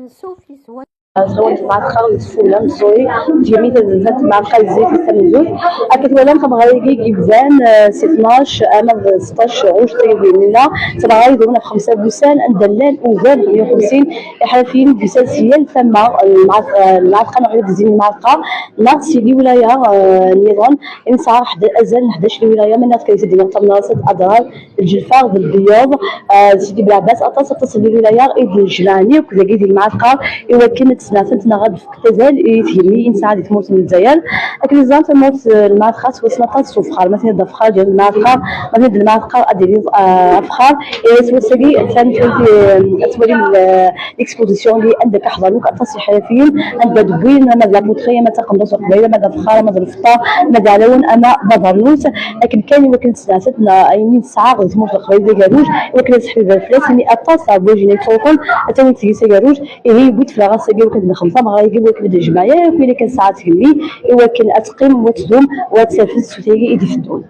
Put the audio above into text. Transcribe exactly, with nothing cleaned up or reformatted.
Nsuf yis-wen. Ẓewwen lmeɛrqa d tfula meẓẓuy, tgemmi tazenzant lmeɛrqa zzit d tamenzut. Akka twalam tabɣa-agi yebdan, eh, si tnac ama d seṭṭac ɣuct tagi d-yenna. Tabɣa yedwen ɣef xemsa n wussan, anda llan ugar n meyya u xemsin iḥerfiyen d-yusan si yal tama n lmeɛrqa, eh, lmeɛrqa neɣ yal zzin lmeɛrqa, neɣ si liwlaya, eh, nniḍen. I nesɛa ḥda-, azal n ḥdac liwlaya, ma nniɣ-d kan di Tizi Wezzu, Tamanɣast, Adrar, Lǧelfa d Lbeyyeḍ, eh, Sidi Belɛebbas, aṭas, aṭas n lwilaya i d-jemɛen akk dagi di lmeɛrqa i wakken ad tt-snertent neɣ ad d-fkent azal i tgemmi i nesɛa di tmurt n Lezzayer. Akken i teẓram, tamurt n lmeɛrqa tettwassen aṭas s ufexxar, ma tiniḍ d afexxar gar lmeɛrqa, ma tiniḍ d lmeɛrqa ad d-tiniḍ, eh, afexxar. Eh, s wass-agi, atan kan, eh, ad twalim, eh, l'exposition-nni anda akka ḥeḍren akk aṭas n yiḥerfiyen, anda d-wwin ama d la poterie, ama d taqendurt n Leqbayel, ama d afexxar, ama d lfeṭṭa, ama d iɛlawen, ama d abernus. Akken kan i wakken ad sneɛtat neɣ ayen i nesɛa di tmurt n Leqbayel d agerruj, i wakken ad seḥbiber fell-as, imi aṭas n tɛebbuǧin ay yettruḥun ad tawint deg-s agerruj. Ihi, yewwi-d fell-aɣ ass-agi i wakken ad nexdem tameɣra-agi, i wakken ad nejmeɛ akk ayen akka nesɛa d tgemmi, i wakken ad teqqim u ad tdum u ad terfed sut-agi i d-iteddun.